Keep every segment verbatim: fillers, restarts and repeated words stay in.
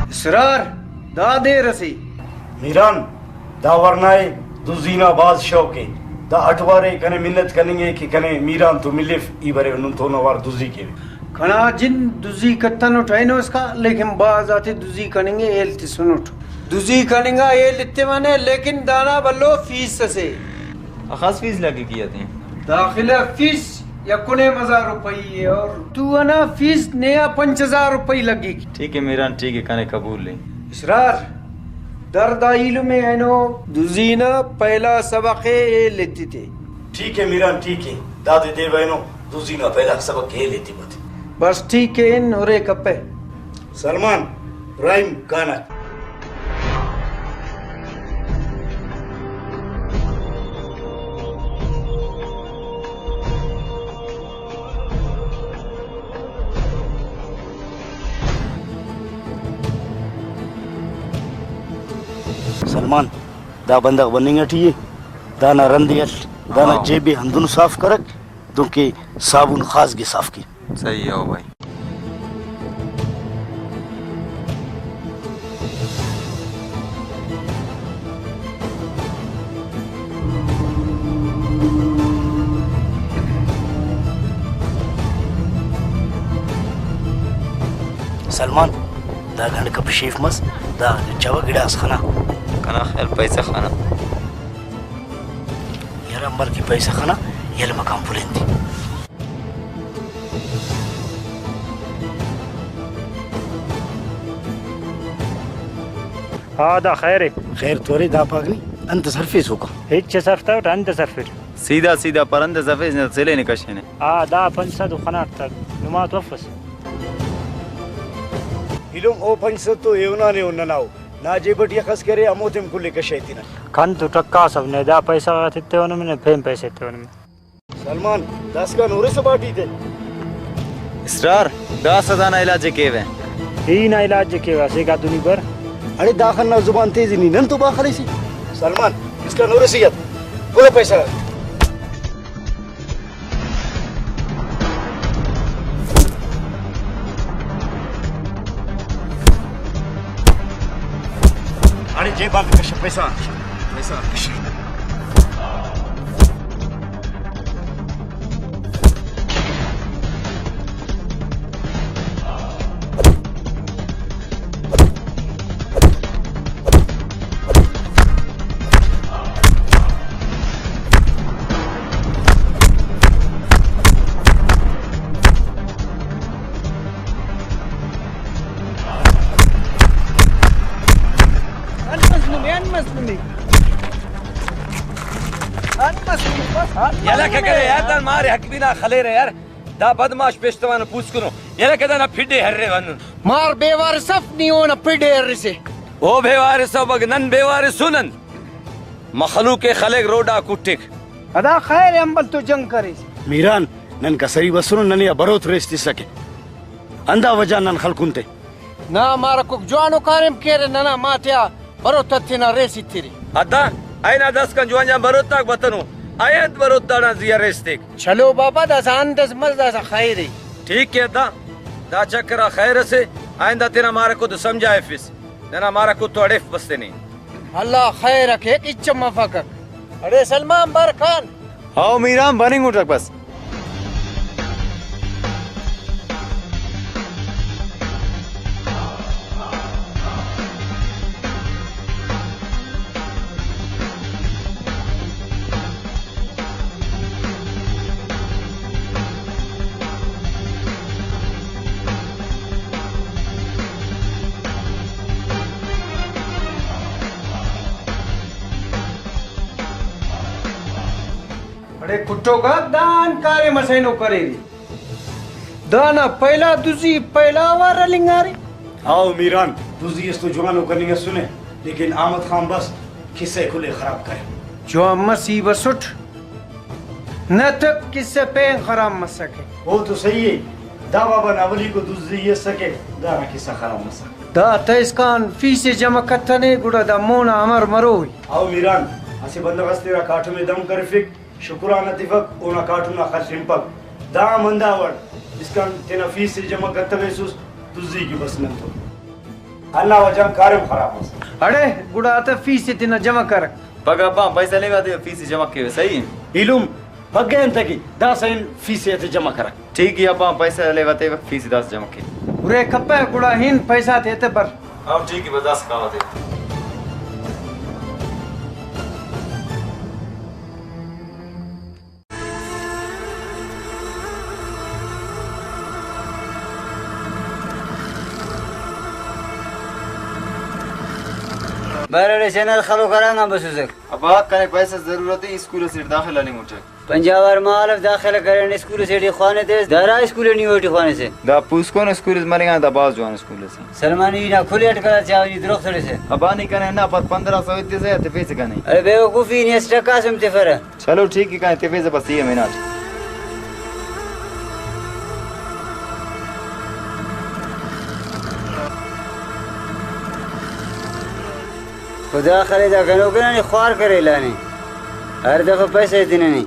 اسرار، دا دیر اسے۔ میران، دا ورنا ءِ دزی نا بھاز شوق ءِ۔ دا اٹ وارے کنے منت کننگ ءِ کہ کنے میران تو ملف، ای برے نن تون اوار دزی کیوے۔ کنا جند دزی کتنٹ اینو اسکا، لیکن بھاز آتے دزی کننگ ءِ ہیل تسنٹ۔ دزی کننگ آ ہیل ایتیوہ نے، لیکن دانا بھلو فیس اسے۔ اخس فیس لگی کیا تین؟ داخلہ فیس یکن ہزار روپئی ءِ، اور تو انا فیس نے آ پنچ ہزار روپئی لگی۔ ٹھیک ہے میران، ٹھیک ہے، کنے قبول ءِ۔ اسرار، در دا ایلم ءِ اینو دزی نا پہلا سبق ءِ ہیل ایتیتے۔ ٹھیک ہے میران، ٹھیک ہے، دادے دے بینو دزی نا پہلا سبق ءِ ہیل ایتیبت۔ بس ٹھیک ہے، ہن ہرے کپہ۔ سلمان، رحیم کانہ۔ سلمان، دا بندغ بننگ ٹی ءِ، دانا رند ءِ ہل، دانا ہاں۔ جیب ءِ ہندن صاف کرک، دنکہ صابن خاص گے صاف کے۔ صحیح ہے بھائی۔ سلمان، دا گنڈ کپ شیف مس، دا چوہ گڑاس خنا۔ کنا خیر پیسہ خنا۔ یار امبل کہ پیسہ خنا، یلہ مکان پلین تے۔ آ، دا خیر ءِ۔ خیر تو ارے، دا پاک نی انت اس ہرفیسوکا؟ ہچ اس ہرفتوٹ، انت اس ہرفٹ؟ سیدھا سیدھا پر انت اس ہرفیس، نہ سلے نے کشینے۔ آ، دا پنچ سد خناٹ تا، نما تو افس۔ ایلم او پنچ سد تو ایونا نے او ننا او۔ نا جیب ٹی اخس کرے، ہمو تیم کل ءِ کشے تینا۔ کن تو ٹکاسو نے، دا پیسہ غاتے تیونو نے، پین پیسے تیونو نے۔ سلمان، داسکان ہورے سباٹی تے۔ اسرار، دا سزا نا علاج ءِ کیوہ۔ ای نا علاج ءِ کیوہ، اسے گا دنی بر۔ اڑے داخن نا زبان تیزی نی نن تو با خلیسی۔ سلمان، اسکان ہورے سیت۔ بولو پیسہ۔ اڑے جیب آن کش پیسہ، پیسہ کش۔ انت مس نمے، انت مس نمے۔ انت مس نمے، بس، انت مس یلہ کہ نمے۔ کرے یار، دان مارے حق بنا خلیرہ یار۔ دا بدمعاش پیشتوان پوسکنو۔ یلہ کہ دانا پھڈے ہرے ونن۔ مار بے وارث اف، نی اونا پھڈے ہرسے۔ او بے وارث ءِ بگ، نن بے وارث اُن انت۔ مخلوق ءِ خلیک روڈا کٹک۔ ادا خیر ءِ امبل تو جنگ کریس۔ میران، نن کسری بسنن، ننے آ بروت ریس تسکہ۔ ہندا وجہ نن خلکن تے۔ نا مارکوک جوانو کاریم کیرہ، ننا ماتیا بروت تینا ریس ایتری۔ ادا اینہ داسکان جوان جوان بروتاک بتنو، اینت بروت داڑان زی آ ریس تیک۔ چلو بابا، داسہ ہند اس مس، داسہ خیر ءِ۔ ٹھیک ءِ ادا، دا چکر آ خیر اسے، آئندہ تینا مارکو تو سمجھائفس۔ ننا مارکو تو اڑیف بس تینے۔ اللہ خیر ءِ کیک، ہچ مفکک۔ اڑے سلمان بر کان۔ ہاؤ میران، بننگ اٹک بس۔ اڑے کٹوک آک داہان کاریم ئس اینو کریرے۔ دانا پہلا دزی پہلا وار ہلنگارے۔ ہاؤ میران، دزی اس تو جوانو کننگ اسنے، لیکن احمد خان بس قصہ ءِ کل ءِ خراب کرے۔ جوان مس ای بسٹ، نہ تک قصہ پین خراب مسکہ۔ او تو صحیح ءِ، دا بابا نا اولیکو دزی اسکہ، دانا قصہ خراب مسکہ۔ دا تہ اسکان فیس ءِ جمع کتنے، گڑا دا مونا امر مروئی۔ ہاؤ میران، اسہ بندغ اس تینا کاٹم ءِ دم کرفک، شکرانہ تفک، اونا کاٹم نا خرچ ہنپک۔ دا ہم ہندا وڑ، اسکان تینا فیس ءِ جمع کتویسس، دزی کہ بس نن تو۔ ہندا وجہ غان کاریم خراب مس۔ اڑے گڑا تہ فیس ءِ تینا جمع کرک۔ پگہ ابا پیسہ لیوا تیوہ فیس ءِ جمع کیوہ، صحیح؟ ایلم پگہ انتکہ داسہ ہن فیس ءِ تہ جمع کرک۔ ٹھیک ءِ ابا، پیسہ لیوا تیوہ فیس ءِ داسہ جمع کیوہ۔ ارے کپہ گڑا ہن پیسہ تے تہ بر۔ ہاں ٹھیک ءِ، بس داسہ کاوہ تے۔ بہرحال چینل خلوک ہرانگ آن بسوسک۔ ابا کنے پیسہ ضرورت ءِ، اسکول اسیٹ داخلہ ہلنگ اٹک۔ پنجاہ وار مہالو داخلہ کرین اسکول اسیٹی خوانتس، دارا اسکول ءِ نی اوٹی خوانسے۔ دا پوسکن اسکول اس مننگ آن، دا بھاز جوان اسکول اسے۔ سلمان ای نا کل اٹ کلا چاوہ نی دروغ تڑسہ۔ ابا نی کنے ہندا پد پندرہ سو ایتسہ یا تفیسہ کنے۔ ارے بیوقوفی، نی اسٹ ٹکاس ہم تفرہ۔ چلو ٹھیک ءِ، کنے تفیسہ بس ای ہم ہناٹ۔ خدا خلے دا گنوکے نا نی خوار کرے لانے۔ ہر دفعہ پیسہ ایتنہ نی۔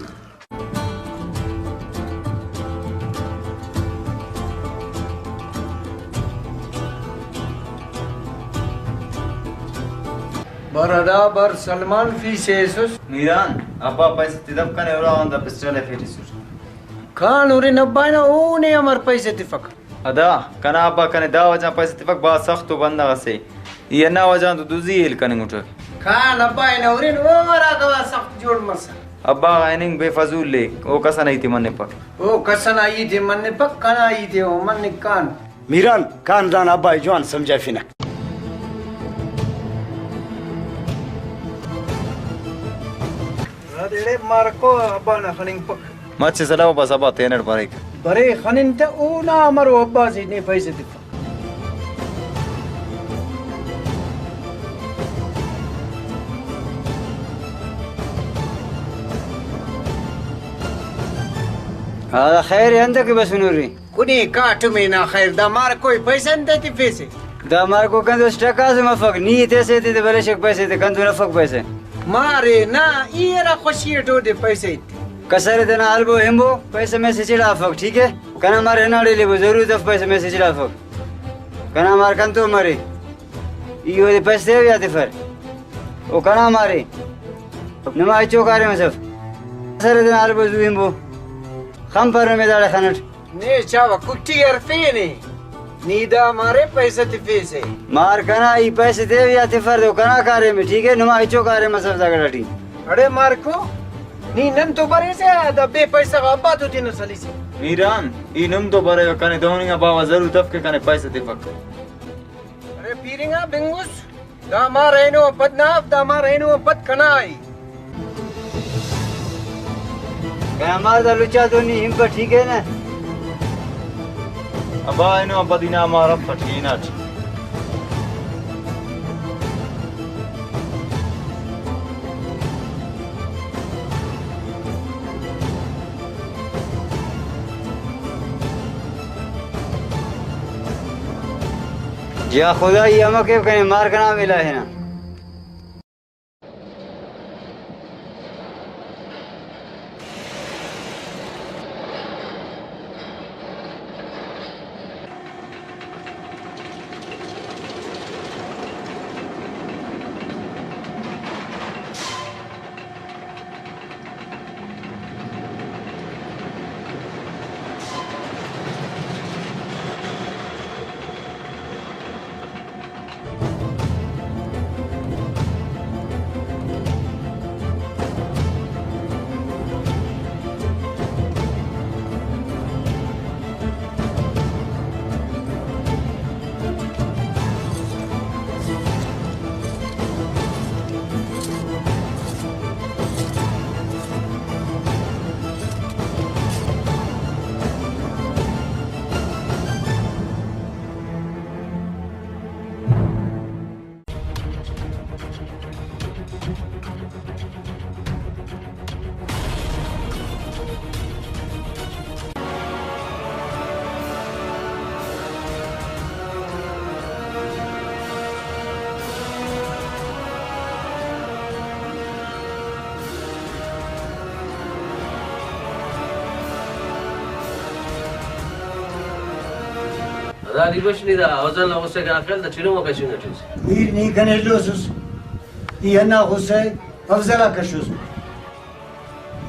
بر ادا بر سلمان، فیس ایسس۔ میران، ابا پیسہ تدپ کنے، اُرا آن دا پسٹل ءِ فیٹسٹ۔ کان ہُرن ابا نا، او نے امر پیسہ تفک۔ ادا کنا ابا کنے دا وجہ غان پیسہ تفک، بھاز سختو بندغ اسے۔ ای ہندا وجہ غان تو دزی ہیل کننگ اٹک۔ کان ابا نا ہُرن، او ہراکا سخت جوڑ مسر۔ ابا غا ہننگ بے فضول ءِ، او کس ئنا ہیت ءِ منپک۔ او کس ئنا ہیت ءِ منپک، کنا ہیت ءِ او مننگ کان۔ میران، کان دانا ابا ءِ جوان سمجھائفنگ۔ دادے اڑے مارکو ابا نا خننگپک۔ مچس الو بس ابا تینٹ بریک۔ برے خنن تہ اونا امر او ابا سے نے پیسہ تفک۔ ہاں خیر ءِ، انتکہ بسنو ارے۔ کنے کاٹمے نا خیر، دا مارکو ءِ پیسہ انتئے تفیسہ؟ دا مارکو کندو اسٹ ٹکاس مفک، نی تیسہ ایتے تہ بلے شک پیسہ ایتے، کندو نفک پیسہ۔ مارے نا، ای ہرا خوشی اٹ اودے پیسہ ایتے۔ کسر ءِ تینا البو ہنبو، پیسہ میسج اڑا افک، ٹھیک ءِ؟ کنا مار ہناڑے لیبو، ضرورت اف پیسہ میسج اڑا افک۔ کنا مار کنتون مرے، ای اودے پیسہ تیو یا تفر۔ او کنا مارے، نما ہچو کاریم اس اف۔ کسر ءِ تینا البو زو ہنبو، خن پر نمے داڑے خنٹ۔ نے چاوہ کٹی ہرفینے، نی دا مارے پیسہ تفیسہ۔ مار کنا، ای پیسہ تیو یا تفر تو کنا کاریم ءِ، ٹھیک ءِ؟ نما ہچو کاریم اس اف دا گڑاٹی۔ اڑے مارکو، نی نن تو بریسہ یا دا بے پیسہ غا ابا تو تینا سلیسہ؟ میران، ای نم تو بریوہ، کنے دہن انگا باوہ ضرورت اف کہ کنے پیسہ تفک۔ ارے پیرنگا بنگس۔ دا مار اینو آن پد نا اف، دا مار اینو آن پد کنا ءِ۔ کنا مار دا لچا تو نی ہنپہ، ٹھیک ءِ نا؟ ابا اینو آن پد ہنا مار افٹ ہناٹ۔ یا خدا، ای امر کیو کنے مار کنا ملا ہنا۔ علی بخش، نی دا افضل نا غصہ غا خیال دا چلم آ کشنگ اٹی اس۔ میر، نی کنے الوسس، ای ہندا غصہ ءِ افضل آ کشوس۔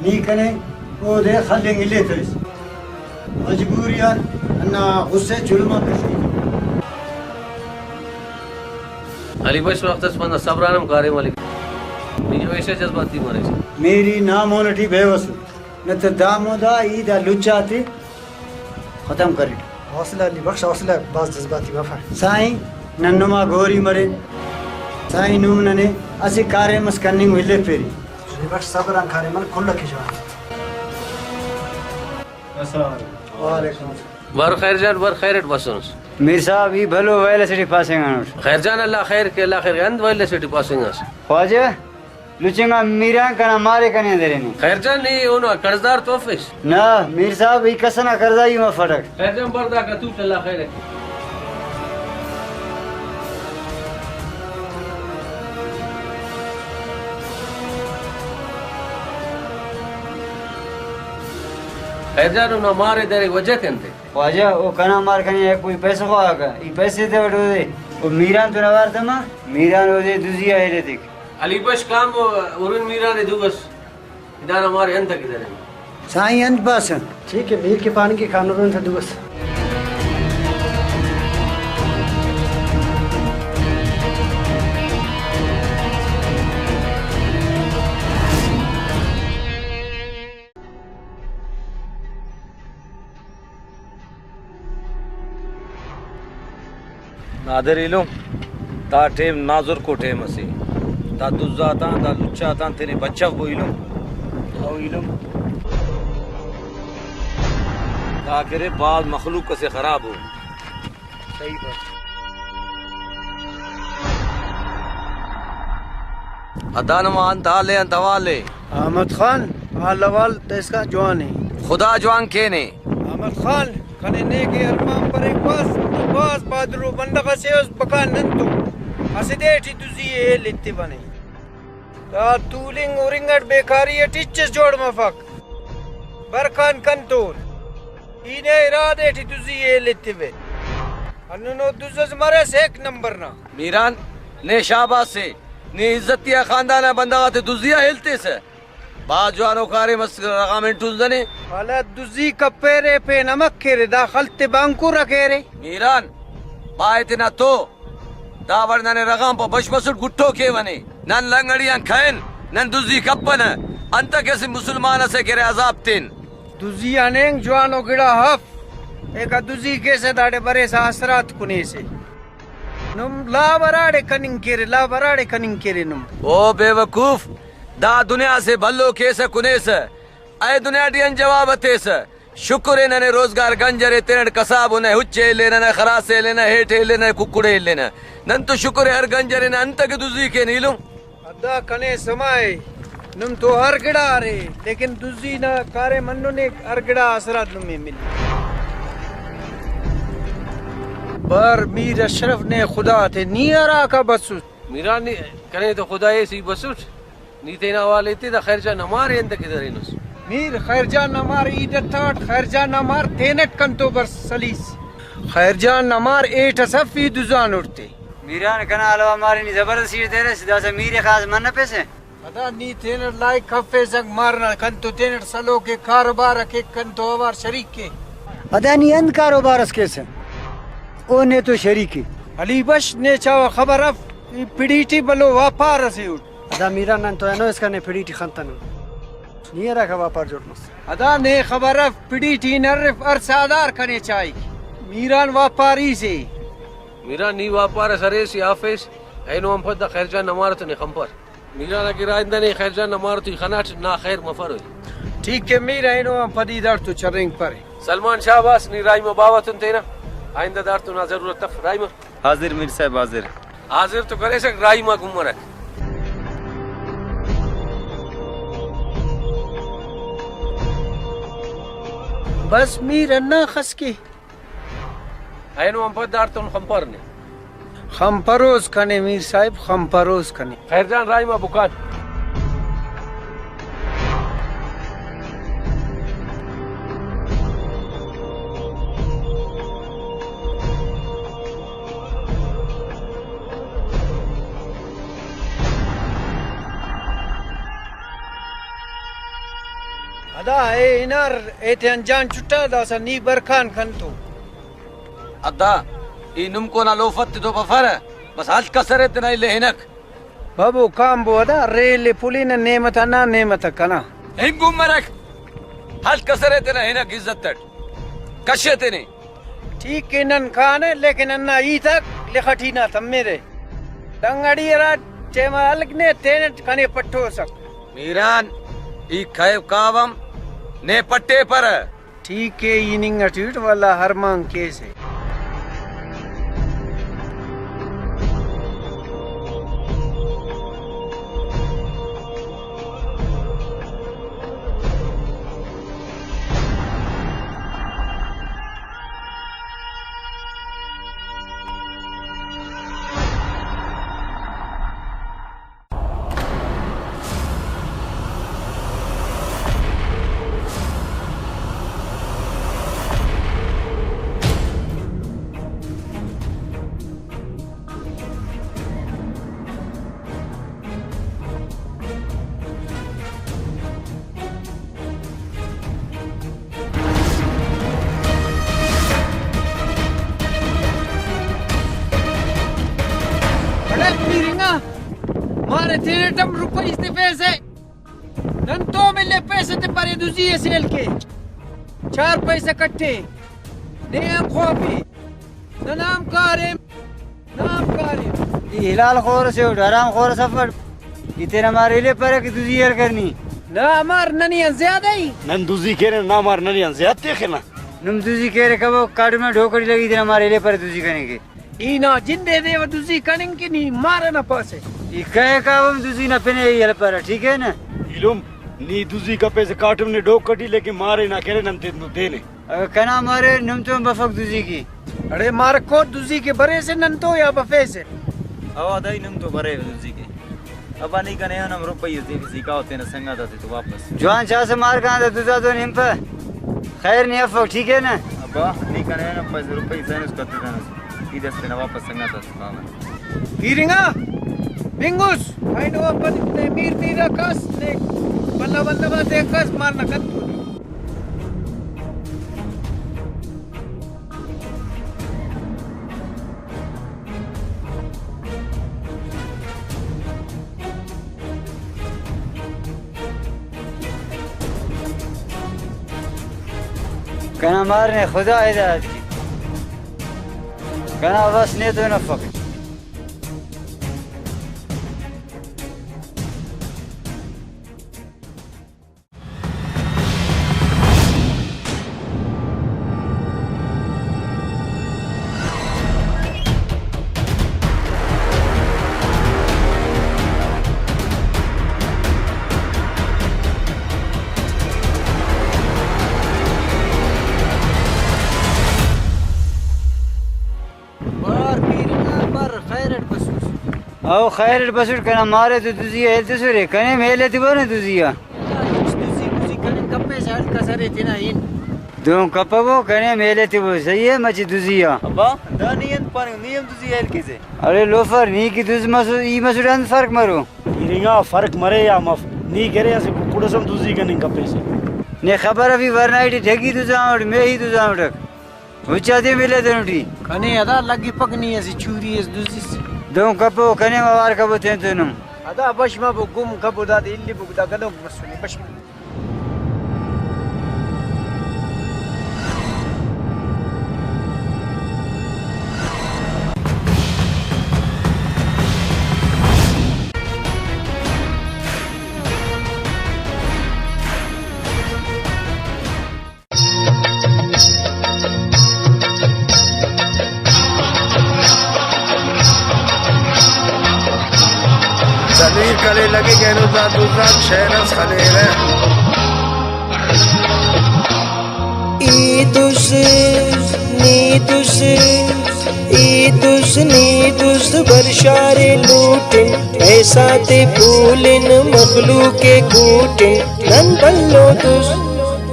نی کنے اودے خلنگ الیتویس۔ مجبوری آن ہندا غصہ ءِ چلم آ کشوس۔ علی بخش، وخت اس پانہ صبر آن ہم کاریم علی۔ نی ہمیشہ جذباتی مریس۔ میر، ای نا مون اٹی بیوس ءُ، نہ تو دا مون آ ای دا لچہ غاتے ختم کریٹ۔ حوصلہ علی بخش، حوصلہ، بھاز جذباتی مفہ۔ سائیں، نن نما گوری مرین۔ سائیں، نم ننے اسہ کاریم اس کننگ ملپیری۔ علی بخش، صبر آن کاریم آن کل آ کہ جوان۔ السلام علیکم۔ وعلیکم السلام۔ بر خیر جان، بر خیر اٹ بسونس۔ میر صاحب، ای بھلو ویل اسے ٹی پاسنگ آنٹ۔ خیر جان، اللہ خیر کے، اللہ خیر کے۔ انت ویل اسے ٹی پاسنگ اس؟ خواجہ، لچنگا میران کنا مارے کنے درینو۔ خیر جان، نی اونا قرضدار تو افیس؟ نہ میر صاحب، ای کس ئنا قرضداری مفٹک۔ خیر جان، بر داکا توٹ، اللہ خیر کے۔ خیر جان، اونا مارے درے وجہ تے انتے؟ خواجہ، او کنا مار کنے یک کوئی پیسہ خواہکہ، ای پیسے تیوٹ اودے، او میران تون اوار تما، میران اودے دزی آ ایلتک۔ علی بخش، کام ہرن میران ءِ دو بس۔ دانا مارے انت کہ درینو؟ سائیں، انت پاسہ؟ ٹھیک ہے، میر کہ پاننگ کہ کانورن تا دو بس۔ نادر ایلم، دا ٹائم نازرکو ٹائم اسے۔ دا دز آتان، دا لچ آتان تینے بچفبو ایلم۔ او ایلم۔ دا کہ ارے بھاز مخلوق اسے خراب ءُ۔ صحیح بات۔ ادا نما انت حال ءِ، انت حوال ءِ؟ احمد خان، حال احوال دائسکان جوان ءِ۔ خدا جوان کینے۔ احمد خان، کنے نے کہ ارمان پرے بس، تو بھاز بہادرو بندغ اسے اس، بقا نن تو اسہ دے ٹی دزی ءِ ہیل ایتیونے۔ دا تولنگ ہرنگ اٹ بیکاری اٹ ہچس جوڑ مفک۔ برکان کنتون۔ ای نے ارادے ٹی دزی ءِ ہیل ایتیوے۔ ہندنو دز اس مریس ایک نمبر نا۔ میران، نے شاباس ءِ۔ نی عزتی آ خاندان آ بندغ آتے دزی آ ہیل تیسہ۔ بھاز جوانو کاریم اس رغام انٹوس دنے۔ ولدا دزی کپیرے، پین امک کیرے، دا خل تے بانکورہ کیرے۔ میران، پائے تینا تو، دا وڑ ننے رغام پہ بش بسٹ گٹو کیونے۔ نن لنگڑی آن کھین، نن دزی کپنہ۔ انتکہ اسہ مسلمان اسے کہ ارے عذاب تین۔ دزی آن اینگ جوانو گڑا اف، ایکا دزی کیسہ داڑے بریسہ آسرات کنیسہ۔ نم لاو ہراڑے کننگ کیرے، لاو ہراڑے کننگ کیرے نم۔ او بے وقوف، دا دنیا سے بھلو کیسہ کنیسہ۔ اے دنیا ٹی انت جواب اتیسہ؟ شکر ءِ ننے روزگار گنج ارے، تینٹ کساب ءُ، نئے ہچ ءِ الینہ، نئے خراس ءِ الینہ، ہیٹ ءِ الینہ، ککڑ ءِ الینہ۔ نن تو شکر ءِ ہر گنج ارے، نہ انتکہ دزی کین ایلم۔ ادا کنے سما ءِ، نم تو ہر گڑا ارے، لیکن دزی نا کاریم ہندن ءِ، ہر گڑا آسرات نمے ملی۔ بر میر اشرف نے خدا تے نی ہراکا بسس۔ میران، نی کنے تو خدا ایس ای بسٹ، نی تینا حوالے تے، دا خیر جان نا مار ءِ انتکہ درینس؟ میر، خیر جان نا مار ای ڈٹ اٹ، خیر جان نا مار تینٹ کنتو بر سلیس۔ خیر جان نا مار ایٹ اس اف، ای دزانٹ تے۔ میران، کنا حلوا مارے نی زبردستی ٹی تیرس، داسہ میر ءِ خاص منپیسہ۔ ادا نی تینٹ لائق کفیسہ، مار نا کنتو تینٹ سلوک ءِ، کاروبار ءِ کیک، کنتو اوار شریک کے۔ ادا نی انت کاروبار اس کیسہ؟ او نے تو شریک ءِ۔ علی بخش، نے چاوہ خبر اف، ای پڑی ٹی بھلو واپار اسے اٹ۔ ادا میران، نن تو اینو اسکان نے پڑی ٹی خنتنن۔ نی ہراکا واپار جوڑ مس۔ ادا نے خبر اف، پڑی ٹی نرف، ہر ساہدار کنے چائک۔ میران واپاری سے۔ میران، نی واپار اس اریس یا افیس، اینو آن پد دا خیر جان نا مار اتون نے خنپر۔ میران، اگہ آئندہ نے خیر جان نا مار تو ای خناٹ، نا خیر مفروئی۔ ٹھیک ہے میر، اینو آن پد ای داڑتو چرینگ پرے۔ سلمان، شاباس، نی راہی مہ باوہ تون تینا، آئندہ داڑتون نا ضرورت اف، راہی مہ۔ حاضر میر صاحب، حاضر۔ حاضر تو کریسک، راہی مہ گمرک۔ بس میر، ہندا خس کے۔ اینو آن پد داڑتون خنپر نے۔ خنپروس کنے میر صاحب، خنپروس کنے۔ خیر جان، راہی مہ بکان۔ ادا اے ہنار ایتیان جان چٹا، داسہ نی برکان کنتو۔ ادا ای نم کونا لوفت تو بفرہ، بس ہلک ئسرے تینا الے ہنک۔ بابو کامبو ادا ریل پلینہ، نعمت انا نعمت کنا۔ ہنگو مرک، ہلک ئسرے تینا ہنک عزت اٹ کشے تینے۔ ٹھیک کہ نن کانہ، لیکن ہندا ہیت آک لخ ئٹی نا تمیرہ۔ دنگڑی ہرا ٹائما ہلک نے تینٹ کنے پٹوسک۔ میران، ای کھیو کاوم نے پٹیپرہ۔ ٹھیک کہ ای ننگ ئٹی اٹ، ولدا ارمان کیسہ۔ بڑے پیرنگا، مارے تینے ٹم روپئی اس تفیسے۔ نن تو ملے پیسہ تے پرے دزی ئے سیل کے۔ چار پیسہ کٹے۔ نے ہم خوافی۔ ننا ہم کاریم۔ ننا ہم کاریم۔ ای حلال خور سے اٹ، حرام خور سفر۔ ای تینا مار الے پرے کہ دزی ہر کرنی۔ نا مار ننی آن زیادہ ای۔ نن دزی کیرے، نا مار ننی آن زیادہ تیخے نا۔ نم دزی کیرے کبو، کاٹم نا ڈھوک ٹی لگی، تینا مار الے پرے دزی کنے کے۔ ای نا جندے دے و دزی کننگ کہ نی مار ئنا پاسہ۔ ای کہہ کاوم دزی نا پن ءِ ای ہلپرہ، ٹھیک ہے نا؟ ایلم، نی دزی کپیسہ کاٹم نے ڈوک ٹی، لیکن مارے نا کرے نن تینتون تینے۔ اگہ کنا مارے نم تو بفک دزی کی۔ اڑے مارکو دزی کے بریسہ نن تو یا بفیسہ؟ او دائی نم تو برے دزی کے۔ ابا نی کنے ہم روپئی اس دے، زیکاو تینا سنگت آتے تو واپس۔ جوان چاسہ مار کنا دا دزا تو ہنپہ۔ خیر نی افک، ٹھیک ہے نا؟ ابا نی کنے ہم پیسہ روپئی سینس کتو دانس۔ ای دس تینا واپس سنگت آتے پاوہ۔ پیرنگا بنگس، اینو اپن تے میر میر آ کس، نے بندہ بندہ با تے کس مارنا کنتو۔ کنا مار نے خدا ہدایت کے۔ کنا بس نے تو نفک۔ بار پیرنگا بر خیر اٹ بسوس۔ او خیر اٹ بسٹ کنا مارے تو دزی آ ہیل تسرے، کنے ہم ہیل ایتبو نا دزی آ۔ ہچ دزی مزی کننگ کپیسہ، ہر کس ارے تینا ہن۔ دہن کپبو، کنے ہم ہیل ایتبو، صحیح ہے، مچہ دزی آ۔ ابا، دا نی انت پاننگ، نی ہم دزی ہیل کیسہ۔ ارے لوفر، نی کہ دز مسو، ای مسٹ انت فرق مرو؟ پیرنگا فرق مرے یا مف، نی کہ ارے اسہ ککڑ ئس ہم دزی کننگ کپیسہ۔ نے خبر افی ورنا ٹی ڈھگی دزانٹ، میہی دزانٹ۔ اچاتے ملے دنٹی۔ کنے ادا لگپک نی اسہ چوری اس دزس۔ دہن کپو، کنے اوار کبو تینتون ہم۔ ادا بش مبو، گم کبو، دادے الیبو، دا گنوک مسنے، بش مبو۔ ضمیر کنے لگک اینو دا دزاک شہر اس خلیرہ۔ ای دز، نی دز، ای دز، نی دز، برشارے لوٹن، پیسہ تے پولن، مخلوق ءِ کوٹن، نن بھلو دز۔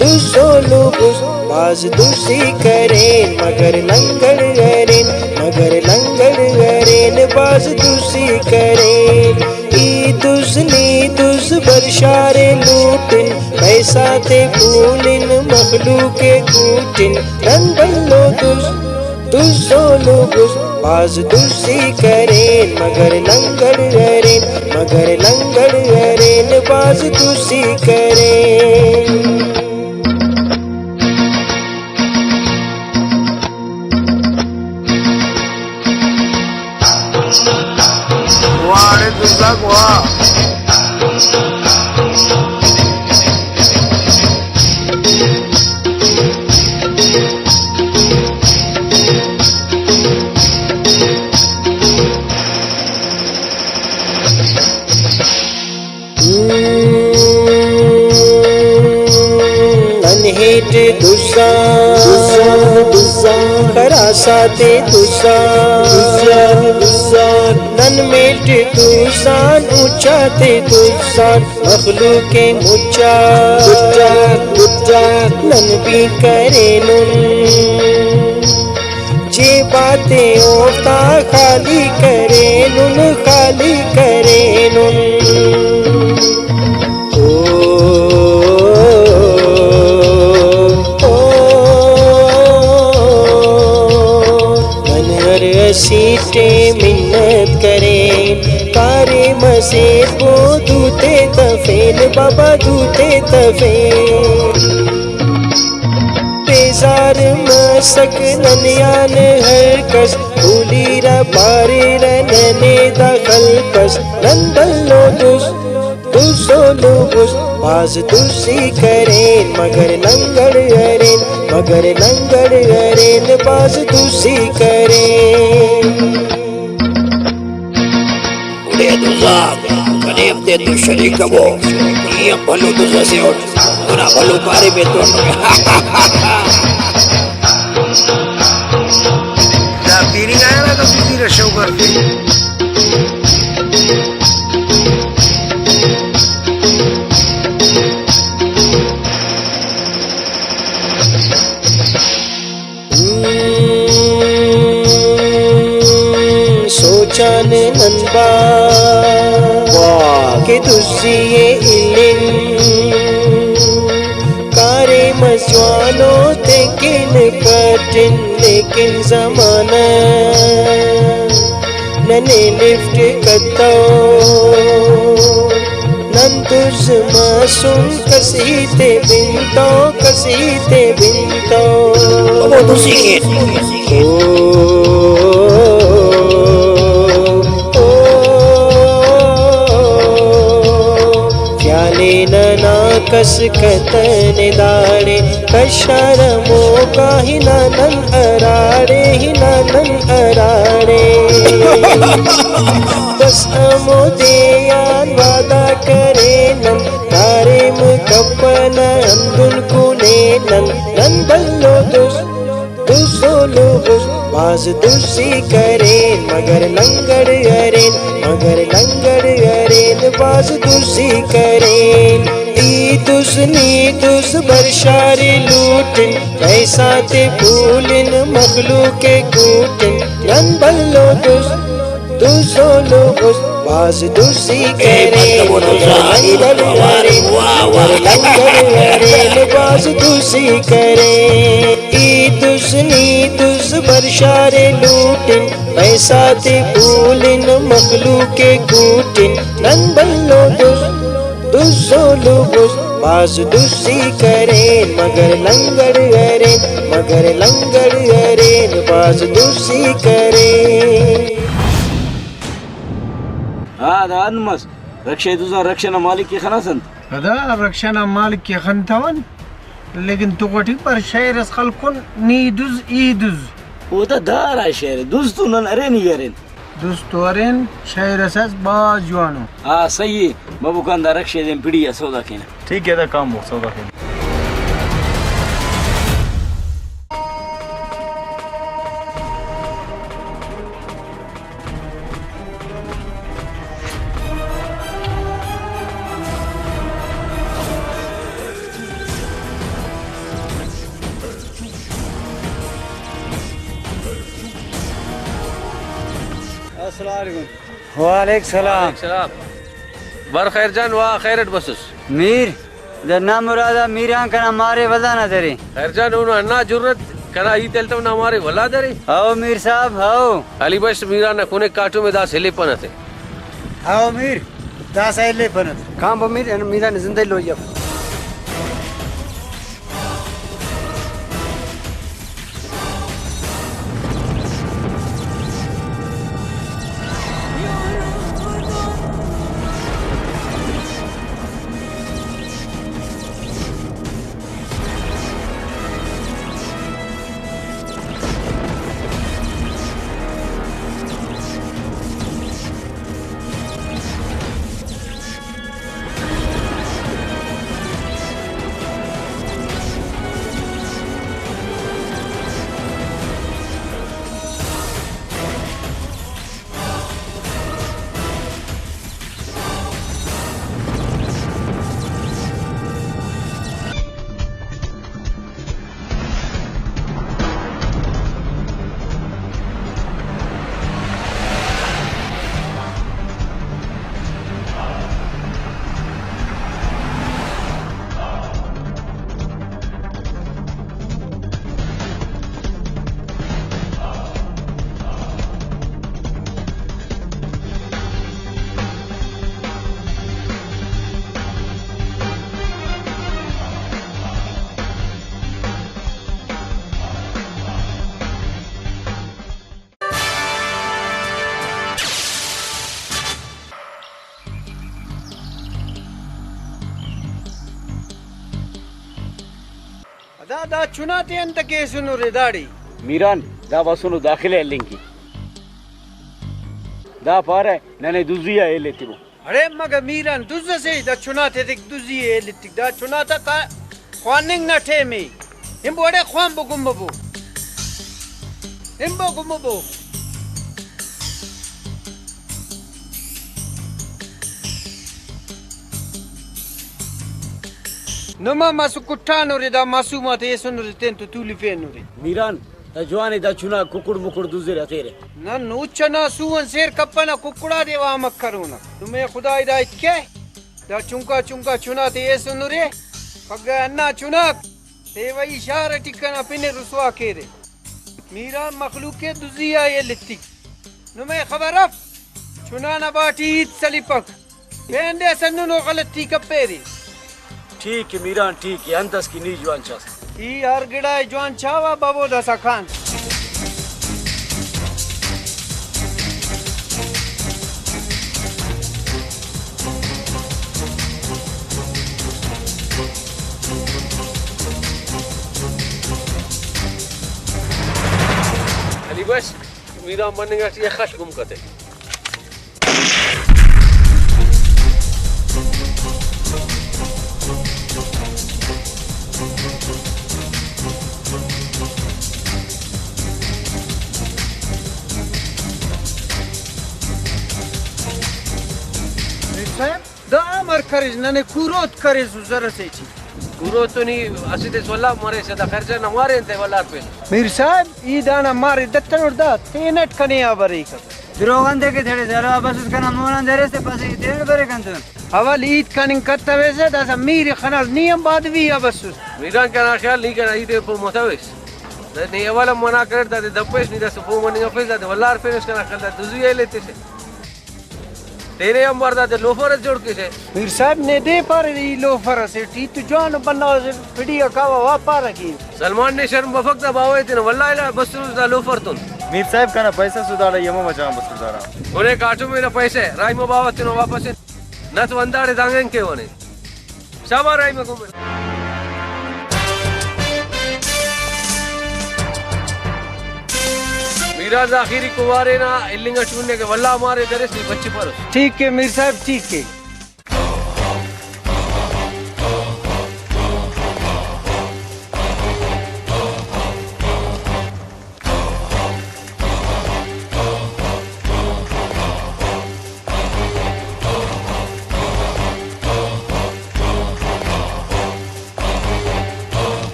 دز و لوبز بھاز دزی کرین، مگر لنگڑ ارین، مگر لنگڑ ارین، بھاز دزی کرین۔ ای دز نی دز برشارے لوٹن، پے پیسہ تے پولن مخلوق ءِ کوٹن، نن بھلو دز، دز و لغز، بھاز دزی کرین مگر لنگڑ ارین، مگر لنگڑ ارین، بھاز دزی کرین۔ واہ ارے دزاک واہ۔ نن ہیٹ دزان، دزان، دزان، خراس آتے دزان، دزان، دزان، نن میل ٹی دزان، مچ آتے دزان، مخلوق مچا، مچا، مچا، نن بھی کرینن۔ جیب آتے اوفتا خالی کرینن، خالی کرینن۔ او، او، او، نن ہر اسیٹے منت کرین، کاریم اسے پو دوتے تفین، بابا دوتے تفین۔ بیزار مسک نن آن ہر کس، بولیرہ پاریرہ ننے دا خلپس۔ نن بھلو دز، دز و لغز، بھاز دزی کرین مگر لنگڑ ارین، مگر لنگڑ ارین، بھاز دزی کرین۔ گڑا دزاک، کنے ہم تینتون شریک کبو۔ ای ہم بھلو دز ئسے اٹ، اونا بھلو کاریم ایتون۔ دا پیرنگ آ یار، دا پیرنگ آ شوق کرفے۔ سوچان نن با واہ۔ کہ دزی ءِ الن۔ کاریم اس جوانو تینکن پٹن، لیکن زمانہ ننے لفٹ کتو۔ نن دز مسن، کس ہیتے بنتو، کس ہیتے بنتو۔ او دزی کین۔ او، او، او، خیال ننا کس کتنے داڑے، کشار موکا ہنا نن ہراڑے، ہنا نن ہراڑے۔ بس ہمودے آن وعدہ کرے نن، کاریم کپنہ ہندن کنے نن، نن بھلو دز، دز و لغز، بھاز دزی کرین مگر لنگڑ ارین، مگر لنگڑ ارین، بھاز دزی کرین۔ ای دز نی دز، برشار لوٹن، پیسہ تے پولن، مخلوق کوٹن، نن بھلو دز، دز و لغز، بھاز دزی کرین، مگر لنگڑ ارین، مگر لنگڑ ارین، بھاز دزی کرین۔ ای دز نی دز، برشار لوٹن، پیسہ تے پولن، مخلوق کوٹن، نن بھلو دز، دز و لغز، بھاز دزی کرین، مگر لنگڑ ارین، مگر لنگڑ ارین، بھاز دزی کرین۔ ہا، دا انت مس۔ رکشہ ءِ دزان رکشہ نا مالک ءِ خناس انت؟ ادا رکشہ نا مالک ءِ خنتون، لیکن تو غٹی پر شعر اس خلکن، نی دز، ای دز۔ او دا دارا شعر ءِ، دز تو نن ارین ہی ارین۔ دز تو ارین، شعر اس اس بھاز جوانو۔ ہا، صحیح ءِ۔ مبوکان دا رکشہ دین پڑی آ سودا کینہ۔ ٹھیک ہے، دا کام وہ سودا کینہ۔ السلام علیکم۔ وعلیکم السلام۔ وعلیکم السلام۔ بر خیر جان، وا خیر اٹ بسس؟ میر، دا نا مراد آ میران کنا مارے ولدا نا درے۔ خیر جان، اونا ہندا جرت، کنا ہیت التو نا مارے ولدا درے۔ ہاؤ میر صاحب، ہاؤ۔ علی بخش، میران نا کنے کاٹم ءِ، دا سلیپن تے۔ ہاؤ میر، داسہ الیپنہ۔ کان بہ میر، اینو میران زندہ لوئی اف۔ دا، دا چنا تے انت کیسنرے داڑے؟ میران، دا بسنو داخلہ ہلنگ کہ۔ دا پارہ ننے دزی آ ہیل ایتبو۔ اڑے مگہ میران دز اسے، دا چنا تے دزی ءِ ہیل ایتک۔ دا چنا تا کا-، خواننگ نا ٹائم ءِ۔ ہنبو اڑے خوانبو گمبو۔ ہنبو گمبو۔ نما مسو کٹانورے، دا معصوم آتے ایسنورے، تین تو تولفینورے۔ میران، دا جوان ءِ، دا چنا ککڑ مکڑ دزرہ ہتیرہ۔ نن اچ ئنا سو آن سیر کپنہ، ککڑا دے وا امک کرونہ۔ نمے خدا ہدایت کے، دا چنکا چنکا چنا تے ایسنرے، پگہ ہندا چناک تیوہ ای شار ٹی کنا پن ءِ رسوا کیرے۔ میران مخلوق ءِ دزی آ ہیل ایتک۔ نمے خبر اف، چنا نا باٹی ہیت سلیپک۔ پین دے اسہ ہندنو غلطی کپیرے۔ ٹھیک ءِ میران، ٹھیک ءِ، انت اس کہ نی جوان چاس۔ ای ہر گڑا ءِ جوان چاوہ، ببو داسہ کان۔ علی بخش، میران مننگ اٹی خش گم کتہ۔ صاحب، دا امر کریس؟ ننے کوروت کریس زر اسے ٹی۔ گرو تو نی اسہ تس ولار مریسہ، دا خرچہ نا مارے انتئے ولار پین۔ میر صاحب، ای دانا مارے دتنٹ، دا تینٹ کنے آ بریک۔ دروغ انتئے کہ تیڑے زرا بسس کنا مون آن دریس تے پاسہ ای تینٹ بریک انتون۔ اول ہیت کننگ کتویسہ، داسہ میر خناس، نی ہم بادوی آ بسس۔ میران کنا خیال نی کنا ہیت ءِ پہہ متویس۔ نی اول ہم منع کریٹ، دادے دپیس، نی داسہ پہہ مننگ افیس، دادے ولار پینس کنا خیال دا دزی ءِ ایلے تسہ۔ تینے آنبار دادے لوفر اس جوڑ کیسہ۔ میر صاحب نے دے پارے ای لوفر اسے ٹی تو جوان بندغ اسے پڑی آ کاوہ وا پارہ کہ۔ سلمان نے شرم بفک دا باوہ تینا ولدا بسرس دا لوفر تون۔ میر صاحب کنا پیسہ سدھارہ ای ہمو مچان بسر دارا۔ اونے کاٹم اینا پیسہ راہی ما باوہ تینا واپس نت ونداڑے دانگ اینگ کیونے۔ شاباش راہی مکو۔ میران دا آخری کوارے نا ہلنگ اٹ ہننے کہ ولدا مارے دریس نی بچفروس۔ ٹھیک ءِ میر صاحب، ٹھیک ءِ۔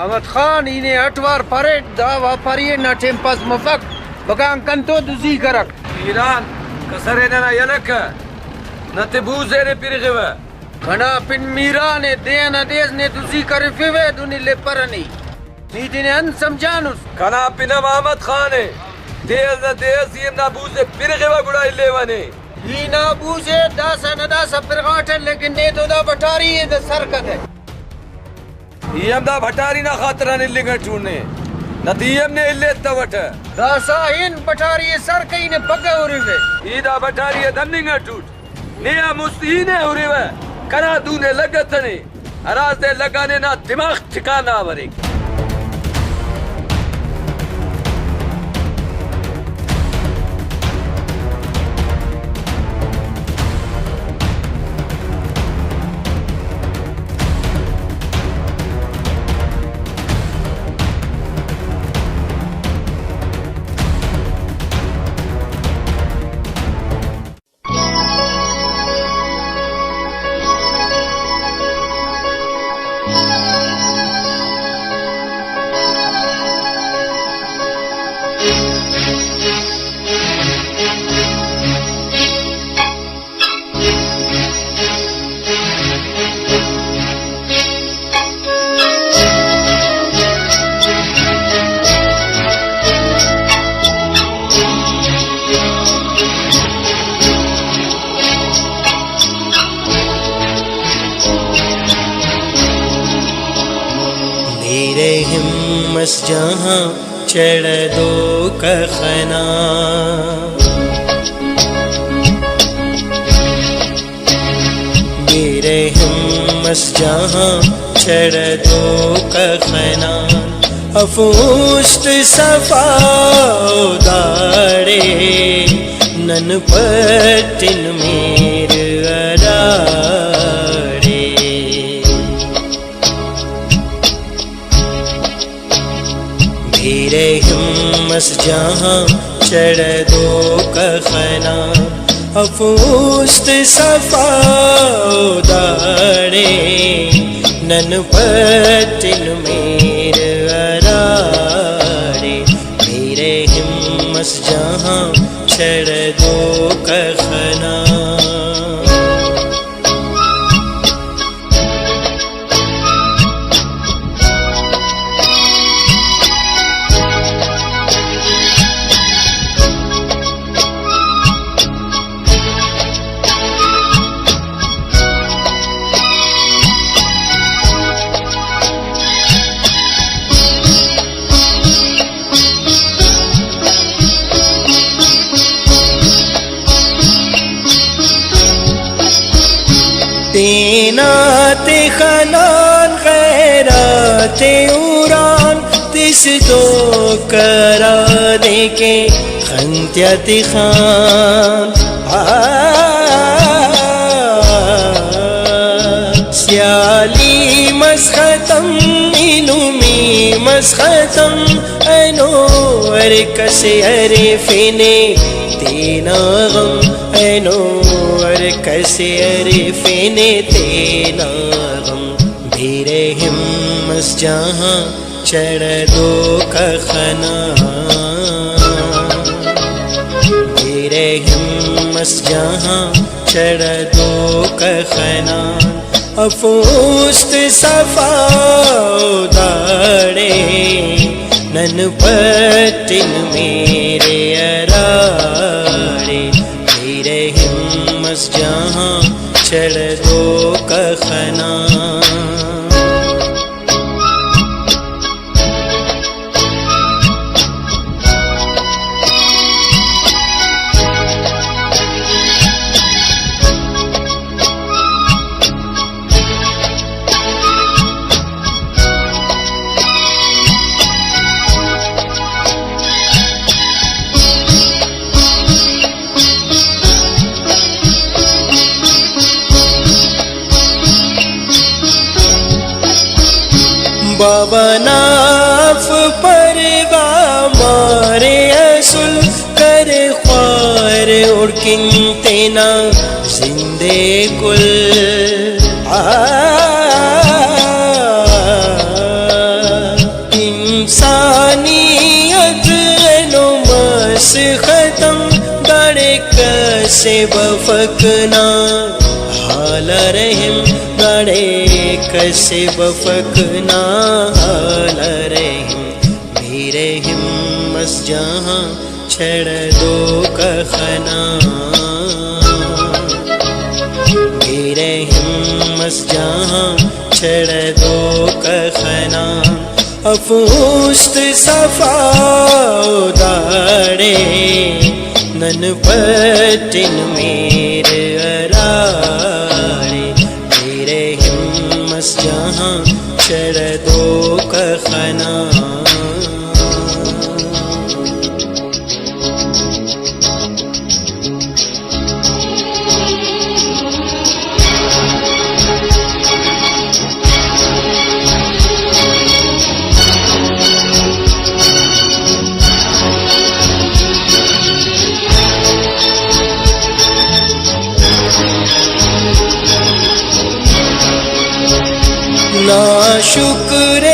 احمد خان، ای نے اٹ وار پاریٹ، دا واپاری نا ٹائم پاس مفک، بگان کنتو دزی کرک۔ ایران کسر ءِ ننا یلہ کہ نہ تے بوزے نے پرغوہ۔ کنا پن میران ءِ، دے ئنا دے ئس نے دزی کرفیوہ، دن الیپرہ نی۔ نی تینے انت سمجھانس؟ کنا پن ہم احمد خان ءِ، دے ئس نہ دے ئس، ای ہم نا بوزے پرغوہ گڑا الیوہ نے۔ ای نا بوزے داسہ نہ داسہ پرغاٹہ، لیکن نے تو دا بٹاری ءِ دا سر کتہ۔ ای ہم دا بٹاری نا خاطران النگ اٹ اُن نے، نہ تے ای ہم نے الیتوٹہ۔ داسہ ہن بٹاری ءِ سر کئی نے پگہ ہُرِوے۔ ای دا بٹاری ءِ دننگ اٹ اُٹ۔ نے آ مست ای نے ہُرِوہ، کنا دو نے لگتنے، ہرا دے لگانے نا دماغ ٹھکانہ آ بریک۔ بے رحم مس جہاں چڑدو کخنا۔ بے رحم مس جہاں چڑدو کخنا۔ افوست صفا داڑے نن پٹن میر اراڑے۔ بے رحم مس جہاں چڑدو کخنا۔ افوست صفا داڑے نن پٹن میر اراڑے۔ بے رحم مس جہاں چڑدو کخنا۔ تینا تخنان غیرات اوران تس تو کرا دے کے خنتیا تخان۔ آ، سیالی مس ختم، ایلمی مس ختم، اینو ہر کس ہرفینے تینا غم، اینو ہر کس ہرفینے تینا غم۔ بے رحم مس جہاں چڑدو کخنا۔ بے رحم مس جہاں چڑدو کخنا۔ افوست صفا داڑے نن پٹن میر اراڑے۔ بے رحم مس جہاں چڑدو کخنا۔ باوہ نا اف پروا مارے اسل کر خوار اوڑکن تینا زندے کل۔ آ، کسے بفک نا حال رحم، داڑے کسے بفک نا حال رحم۔ بے رحم مس جہاں چڑ دو کخنا، بے رحم مس جہاں چڑ دو کخنا۔ اف است صفا و داڑے نن پٹن میر اراڑے، بے رحم مس جہاں چڑ دو کخنا۔ ناشکر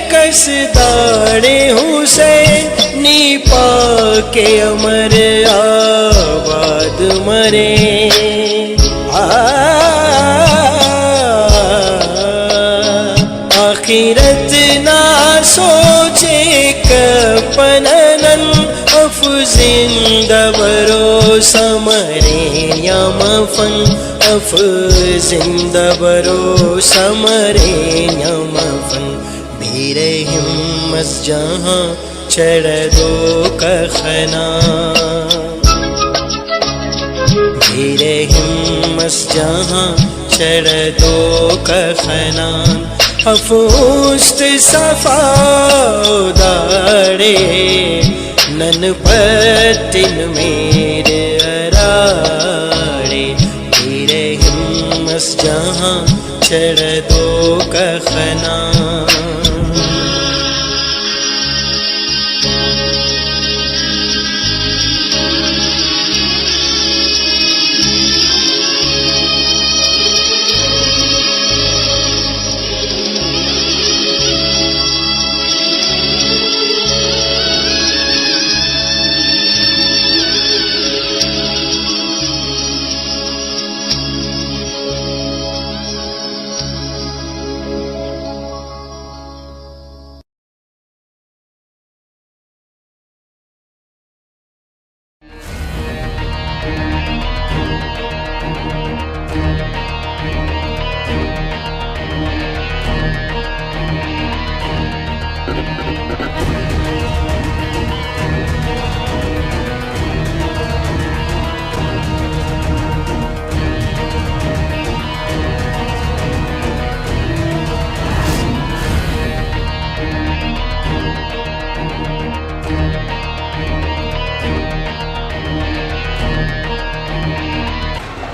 کس داڑے حسین، نی پاک امر آباد مرے۔ آ، آخرت نا سوچے کپنہ نن، اف زندہ بروسہ مرین یا مفن، اف زندہ بروسہ مرین یا مفن۔ بے رحم مس جہاں چڑ دو کخنا، بے رحم مس جہاں چڑ دو کخنا۔ اف است صفا و داڑے نن پٹن میر اراڑے، بے رحم مس جہاں چڑ دو کخنا۔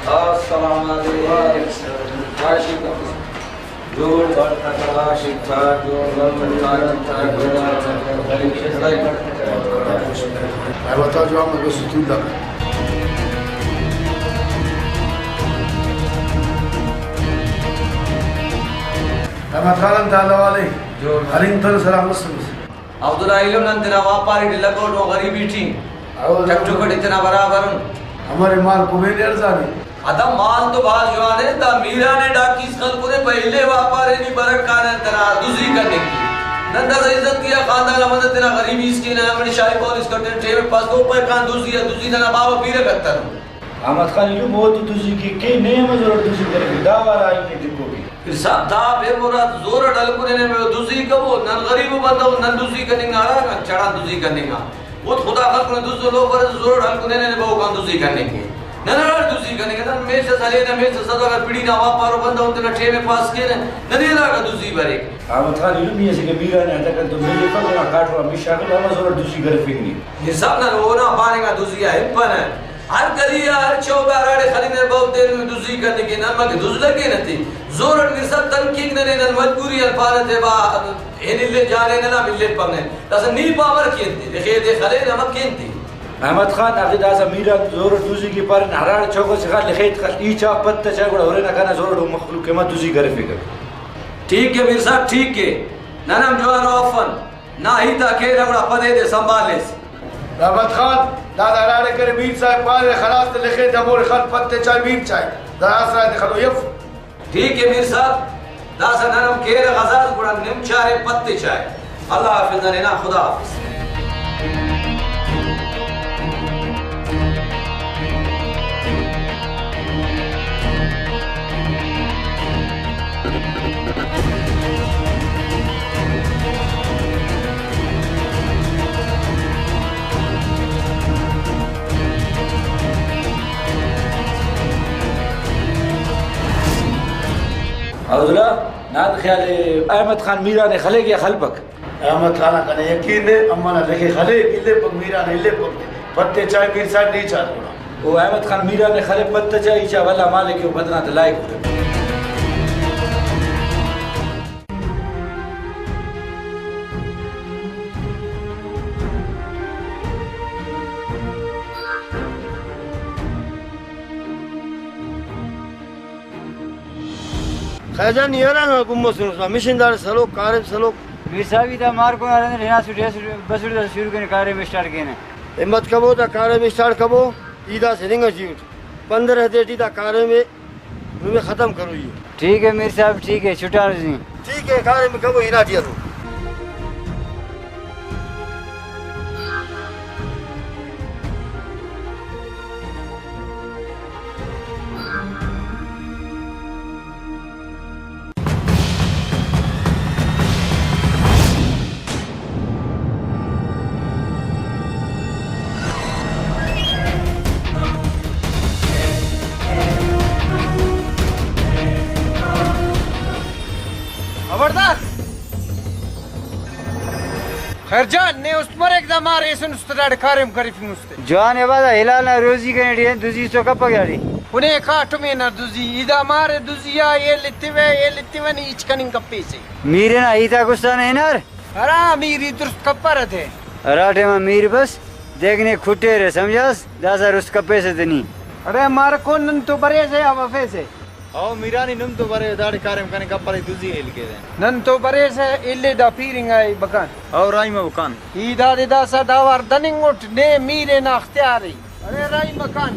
السلام علیکم۔ جوڑ بڑ تکڑا، ٹھیک ٹھاک، جوڑ بڑ تکڑا، ٹھیک ٹھاک، جوڑ بڑ تکڑا۔ اے بتا جو ہم بس ستون لگا۔ احمد خان ہم تعالی والے۔ جوڑ۔ ہرین تر سلام مس۔ عبداللہ ایلم نن تینا واپاری ٹی لگوٹ و غریبی ٹی۔ او ٹک ٹک ٹی تینا برابر ان۔ ہمارے مال کبین ارزانی۔ ادا مال تو بھاز جوان ءِ، دا میران ءِ ڈاکیز خلکنے پہ الے واپار ءِ نی برک کانہ تینا دزی کننگ کہ۔ نن داسہ عزت تیا خاندان آ بندغ تینا غریبی اس کہ نن ہمڑے شاہی پولیس کٹن ٹیم پاس تو پہ کان دزی آ دزی ننا باوہ پیرہ کتنو۔ احمد خان ایلم او تو دزی کہ کہ نے ہمہ زور دزی کرے دا وارا آئی نے ٹکو کہ۔ پھر صاحب دا بے مراد زور اٹ ہلکنے نے دزی کبو، نن غریب بندغ نن دزی کننگ نا ہرا چڑان دزی کننگ آ۔ اوت خدا خلکنے دز و لوفر ئسے زورٹ ہلکنے نے بہو کان دزی کننگ کے۔ نن ہراڑے دزی کننگ کے، نن میل اس ہلینہ، میل اس اگہ پڑی نا واپارو بندغ تینا ٹائم ءِ پاس کینہ، ننے ہراکا دزی بریک۔ احمد خان ایلمی اسہ کہ میران ءِ ہتہ کنتون ملفک، اونا کاٹم آ مش آ کن، ہمہ زورٹ دزی کرفنگ نے۔ حساب نن اونا پاننگ آ دزی آ ہنپنہ۔ ہر گلی آ ہر چوک آ ہراڑے خلنہ بہو تینے دزی کننگ کے، نن مکہ دز لگینہ تے۔ زورٹ مرسا تنگ کیک ننے، نن مجبوری آن پانہ تے با۔ ہن الے جانے ننا ملے پنہ۔ داسہ نی پا امر کین تے، لخے دے خلے نمک کین تے۔ احمد خان، اگہ داسہ میران زور دوزی کہ پارین، ہراڑے چوک اسے خان لخیت خل، ای چا پت چا گڑا ہرے نا کنا زور ڈو مخلوق کہ ما دوزی کرفیکہ۔ ٹھیک ہے میر صاحب، ٹھیک ہے۔ نن ہم جوانو افن۔ نا ہیت آ کینہ گڑا پدے دے سنبھالیس۔ رحمت خان، دادا ہراڑے کرے میر صاحب پارے خلاس تے لخے دموڑے خل پت تے چائے میر چائے۔ دادا آسرا تے خلو یف۔ ٹھیک ہے میر صاحب، داسہ نرم کیرہ غذاس گڑا نم چارے پت تے چائے۔ اللہ حافظ ننے نا، خدا حافظ۔ عبداللہ، نا خیال ءِ احمد خان میران ءِ خلیک یا خلپک؟ احمد خان آ کنے یقین ءِ، اماں نا لخے خلیک، الیپک میران ءِ الیپک، پت تے چائے میر صاحب نی چار گڑا۔ او احمد خان میران ءِ خلے پت تے چائے، ای چا ولدا مالک ءِ، او بدنا تے لائک اٹھ۔ خیر جان، نی ہرانگ آ گم مسنس، مشین داڑے سلوک، کاریم سلوک۔ میر صاحب، ای دا مار کون آ رندن، ہنا سوٹ، ہنا سوٹ، بس سوٹ دا شروع کنے، کاریم اسٹارٹ کینے۔ ہمت کبو، دا کاریم اسٹارٹ کبو، ای دا سے ننگ اٹی اٹ۔ پندرہ دے ٹی دا کاریم ءِ نمے ختم کروئی ءِ۔ ٹھیک ہے میر صاحب، ٹھیک ہے، چھٹا زی۔ ٹھیک ہے، کاریم کبو، ہنا ٹی ہلو۔ خبردار! خیر جان، نے است مریک، دا مار ایسن است داڑے کاریم کریفنگ است۔ جوان ابا، دا ہلال نا روزی کنے ٹی دزی تو کپک داڑے۔ کنے کاٹمے نا دزی، ای دا مار دزی آ ایل ایتیوہ، ایل ایتیوہ نی ہچ کننگ کپیسے۔ میر نا ہیت آک استان ہنار۔ ہرا میر ای درست کپرہ تے۔ ہرا ٹائما میر بس دیکھ نے کھٹیرہ، سمجھاس، داسہ رست کپیسہ تے نی۔ ارے مارکو، نن تو بریسہ یا بفیسہ؟ او میرانی، نم تو برے داڑے کاریم کنے کپرے دزی ہیل کیرہ۔ نن تو بریسہ، الے دا پیر انگا ءِ بکان۔ او راہی مہ بکان۔ ای دادے داسہ داوار دننگ اٹ، نے میر نا اختیار ءِ۔ ارے راہی مکان۔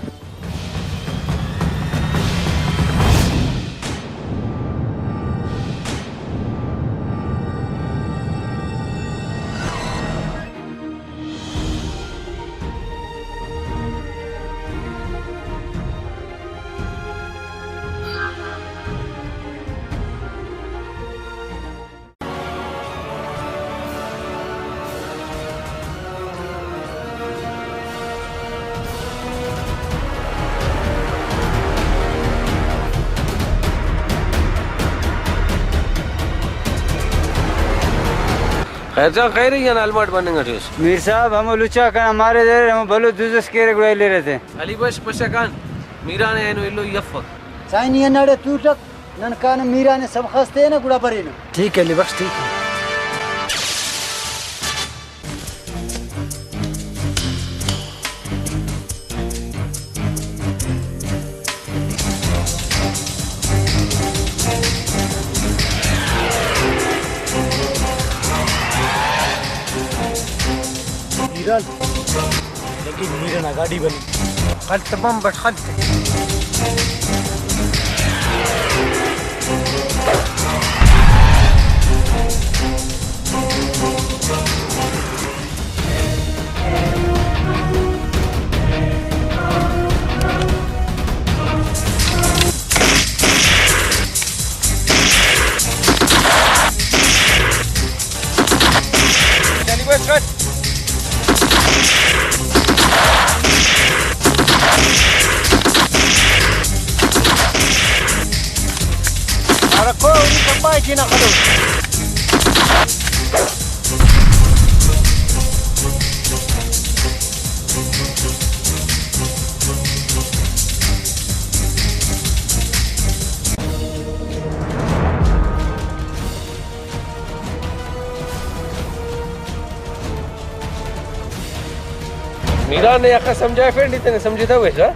خیر جان، خیر ای، نن الماٹ بننگ اٹی اس۔ میر صاحب، ہمو لچا کنا مارے دریرہ، ہمو بھلو دز اس کیرہ گڑا الیرہ تے۔ علی بخش پشہ کان، میران اینو ایلو ای افک۔ سائیں، نی ہنداڑے تولٹک، نن کانہ میران ءِ سبخ اس تینہ، گڑا برینہ۔ ٹھیک ہے علی بخش، ٹھیک ہے۔ ایران۔ لیکن میرے نا گاڈی بنی۔ خلط بمب اٹ خلط۔ میران نے اخہ سمجھائفینٹ ای تینے سمجھتویسہ۔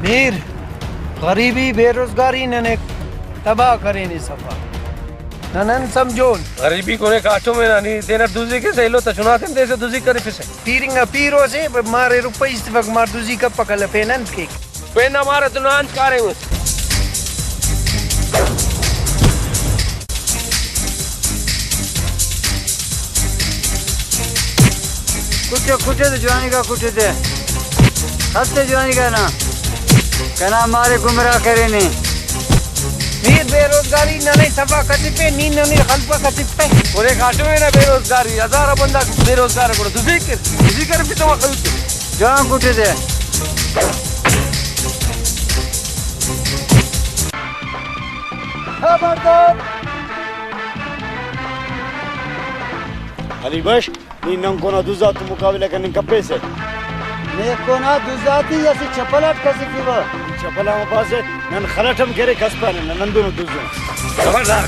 میر، غریبی، بے روزگاری ننے تباہ کرینے صفا۔ نہ نن سمجھون۔ غریبی کنے کاٹم نا، نی تینا دزی کیسہ ایلو تا چناتے ہم تیسہ دزی کرفسہ۔ پیر انگا پیر او سے، مارے روپئی استفک، مار دزی کپک، اللہ پین انت کیک؟ پین نا مار تو نا انت کاریم اس؟ کٹے، کٹے تے جوانیگا کٹے تے۔ خط تے جوانیگا نا۔ کنا مارے گمراہ کرینے۔ میر بے روزگاری ننے صفا کتفے، نی ننے خلفا کتفے۔ اورے کاٹمے نا بے روزگاری، ہزارہ بندغ بے روزگار، گڑا دزی کر، دزی کر بھی تو خلف۔ جوان کٹے تے۔ خبردار۔ علی بخش، نی ننکو نا دزاتا مقابلہ کننگ کپیسہ۔ نیکو نا دزاتے اسہ چپل اٹ کسفیوہ۔ نی چپل آن پاسہ، نن خل اٹ ہم کرے کس پانہ، نن ہندنو دز ان۔ خبردار۔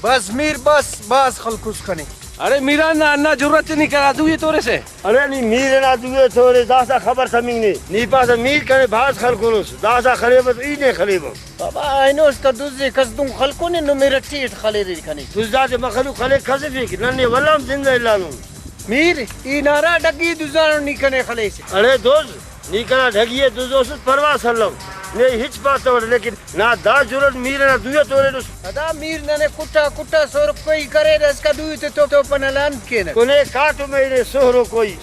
بس میر بس، بس خلکوس کنے۔ ارے میران نا ہندا جرات نی کنا دوئی تورسہ؟ ارے نی میر ئنا دوئی تورے، داسہ خبر تمنگ نے۔ نی پاسہ میر کنے بھاز خلکونس، داسہ خلیبہ تو ای نے خلیبہ۔ بابا اینو اسکا دزے کس دن خلکونے، نمے رٹی اٹ خلیرے کنے۔ دزاتے مخلوق خلیک کسفیک، ننے ولدا ہم زندہ الانن۔ میر، ای نارا ڈگی دزانو نی کنے خلیسے۔ ارے دز، نی کنا ڈگی ءِ دزوسس پرواہ سلو، نے ہچ پاتوٹ، لیکن نا دا جرات میر ئنا دوئی ءِ تورینس۔ ادا میر ننے کٹا کٹا سہرکوئی کرے، داسکا دوئی تے تو، تو پنہ لانت کینہ۔ کنے کاٹم ءِ نے سہرکوئی۔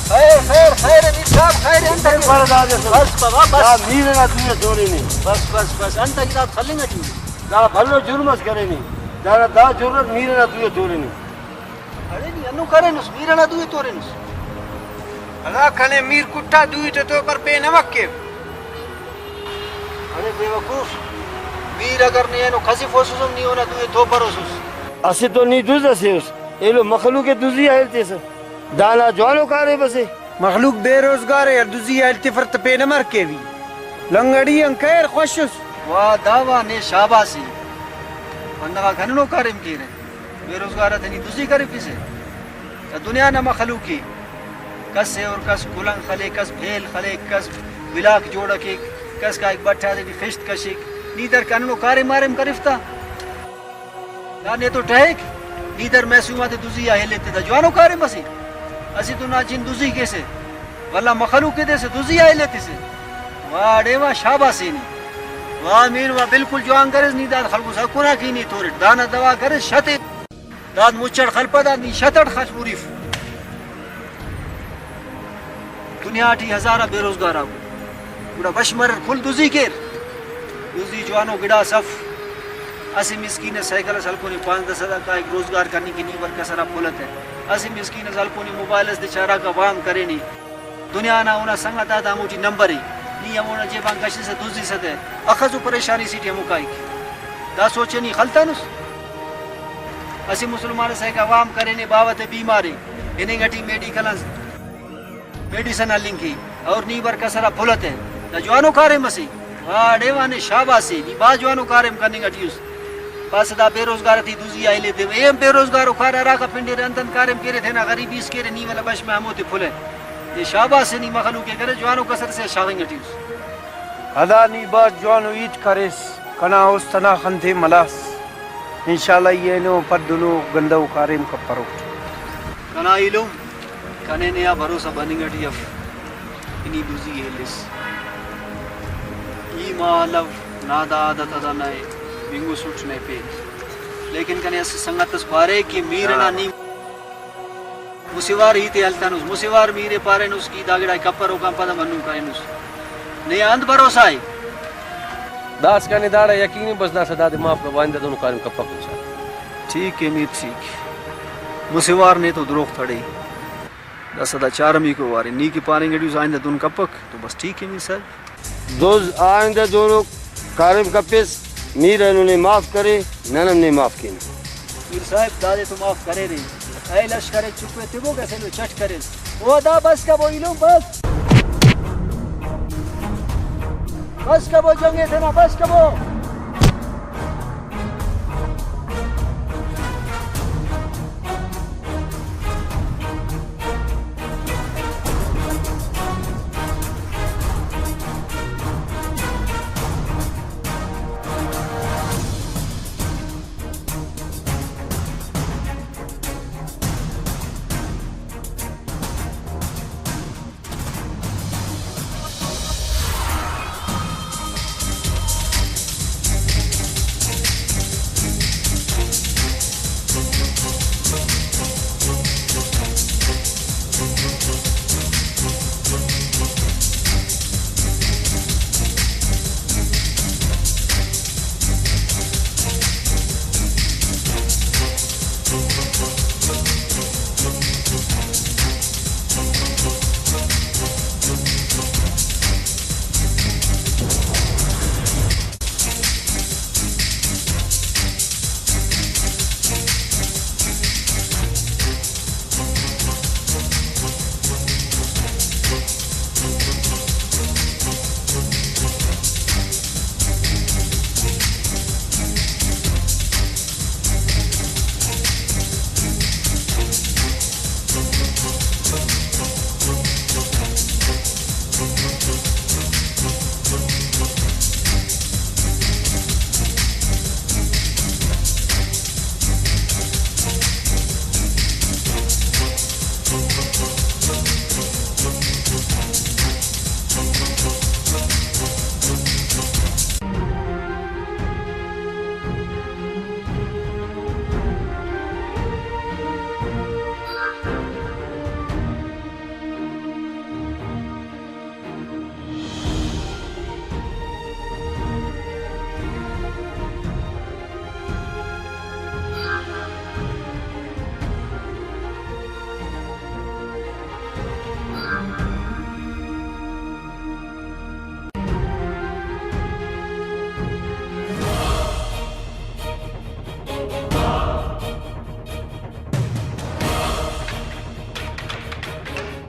خیر، خیر، خیر، میر صاحب، خیر، انت خیر، بس بابا، بس۔ دا میر ئنا دوئی ءِ تورینے۔ بس، بس، بس، انت اگہ داد خلنگ اٹی۔ دا بھلو جرم اس کرینے۔ دانا دا جرات میر ئنا دوئی ءِ تورینے۔ اڑے نی ہندن کرینس، میر ئنا دوئی تورینس۔ اگہ کنے میر کٹا دوئی تے تو پر پین امک کیو؟ اڑے بے وقوف، میر اگر نے اینو کھزفوسس ہم نی اونا دوئی تو پروسس۔ اسہ تو نی دز ئسے اس، ایلو مخلوق ءِ دزی آ ہیل تیسہ۔ دانا جوانو کاریم اسے۔ مخلوق بے روزگار ءِ، ہر دزی آ ہیل تفر تہ پین امر کیوی؟ لنگڑی آن کیر خوش اس۔ واہ دا واہ نے شاباس ءِ۔ بندغ آک ہندنو کاریم کیرہ۔ بے روزگار آتے نی دزی کریفسہ۔ دا دنیا نا مخلوق ءِ۔ کس ایہر کس کلنگ خلیک، کس پھیل خلیک، کس بلاک جوڑ کیک، کس کائک بٹ آتے ٹی خشت کشیک۔ نی در کہ ہندنو کاریم ماریم کریفتہ؟ دا نے تو ٹہیک، نی در محسوم آتے دزی آ ہیل ایتے، دا جوانو کاریم اسے۔ اسہ تو نا جند دزی کیسہ، ولدا مخلوق ءِ تیسہ دزی آ ہیل ایتسہ۔ واہ ڈیوا شاباس ءِ نی۔ واہ میر واہ بالکل جوان کریس، نی داد خلکوس ہکونا کہ نی تورٹ، دانا دوا کریس شت ءِ۔ داد مچ اٹ خلپہ، داد نی شت اٹ خل مریف۔ دنیا ٹی ہزارہ بے روزگار آکو، گڑا بش مریر کل دزی کیر۔ دزی جوانو گڑاس اف۔ اسہ مسکین اس سائیکل اس ہلکونے پانزدہ سد آ کائک روزگار کننگ کہ نی بر کسر آ پھل اتہ۔ اسہ مسکین اس ہلکونے موبائل اس دے چاراک آ وام کرینے۔ دنیا نا اونا سنگت آتا ہموٹی نمبر ءِ۔ نی ہمونا جیب آن کشسہ دزسہ تہ اخس و پریشانی سے ٹی ہمو کائک۔ دا سوچ ءِ نی خلتانس۔ اسہ مسلمان اس ایکا وام کرینے، باوہ تے بیمار ءِ، ہننگ اٹی میڈیکل آن میڈیسن ہلنگ کے، اور نی بر کسر آ پھل اتہ۔ دا جوانو کاریم اسے۔ واہ ڈیوانے شاباس ءِ، نی بھاز جوانو کاریم کننگ اٹی اس۔ بس دا بے روزگار تے دزی آ ہلے تے، اے ہم بے روزگار و کار ہراکا پنڈیرہ انت انت کاریم کیرے تینا غریبی اس کیرے، نی ولدا بش مہ ہموتے پھلہ۔ اے شاباس ءِ، نی مخلوق ءِ کرے، جوانو کسر سے شاغنگ اٹی اس۔ ادا نی بھاز جوانو ہیت کریس، کنا است ئنا خن تے ملاس۔ انشاءاللہ ای اینو پد دنو گندہ و کاریم کپروٹ۔ کنا ایلم کنے نے آ بھروسہ بننگ ٹی اف، ای نی دزی ءِ ہلس۔ ای ما الو نا دا عادت ادا نئے بنگسٹ نئے پیک۔ لیکن کنے اسہ سنگت اس پارے کہ میر انا ہاں۔ نی مسہ وار ہیت ءِ ہلتنس، مسہ وار میر ءِ پارینس کہ دا گڑا ءِ کپر اوکان پد ہم ہندن کرینس۔ نے آ انت بھروسہ ءِ؟ داسکان ءِ داڑا یقین ءِ، بس داسہ دادے معاف کر، آئندہ دنو کاریم کپک انشاءاللہ۔ ٹھیک ءِ میر، ٹھیک۔ مسہ وار نے تو دروغ تڑے۔ داسہ دا چارمیکو وارے، نی کہ پاننگ اٹی اس آئندہ دن کپک تو بس ٹھیک ءِ میر صاحب۔ دز آئندہ دونو کاریم کپس، میر اینو نے معاف کرے، نن ہم نے معاف کینہ۔ میر صاحب دادے تو معاف کریرے، اے لشکر ءِ چپ ءِ تبوک اسے نو چٹ کریس۔ او دا بس کبو ایلم بس۔ بس کبو جنگ ءِ تینا بس کبو۔